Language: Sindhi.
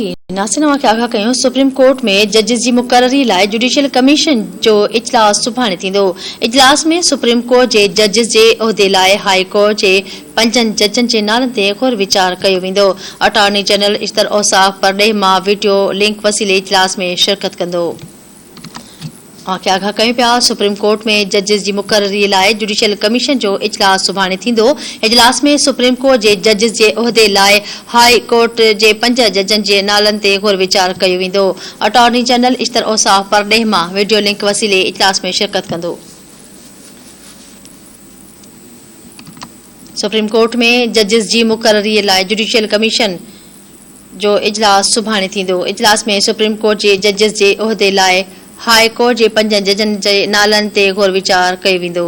جي ناصر اوهان کي آگاهه ڪيون سپريم ڪورٽ ۾ ججز جي مقرري لاء جڊيشل ڪميشن جو اجلاس سڀاڻي ٿيندو. اجلاس ۾ سپريم ڪورٽ جي ججز جي عهدي لاء هاء ڪورٽ جي پنجن ججن جي نالن تي غور ويچار ڪيو ويندو. اٽارني جنرل اشتر اوصاف پرڏيهه مان وڊيو لنڪ وسيلي اجلاس ۾ شرڪت ڪندو. اوهان کي آگاهه ڪيون پيا سپريم ڪورٽ ۾ ججز جي مقرري لاء جڊيشل ڪميشن جو اجلاس سڀاڻي ٿيندو، اجلاس ۾ سپريم ڪورٽ جي ججز جي عهدي لاء هاء ڪورٽ جي پنج ججن جي نالن تي غور ويچار ڪيو ويندو، اٽارني جنرل اشتر اوصاف پرڏيهه مان وڊيو لنڪ وسيلي اجلاس ۾ شرڪت ڪندو. سپريم ڪورٽ ۾ ججز جي مقرري لاء جڊيشل ڪميشن جو اجلاس سڀاڻي ٿيندو. اجلاس ۾ سپريم ڪورٽ جي ججز جي عهدي لاء هاء ڪورٽ جي پنجن ججن جي نالن تي غور ويچار ڪيو ويندو.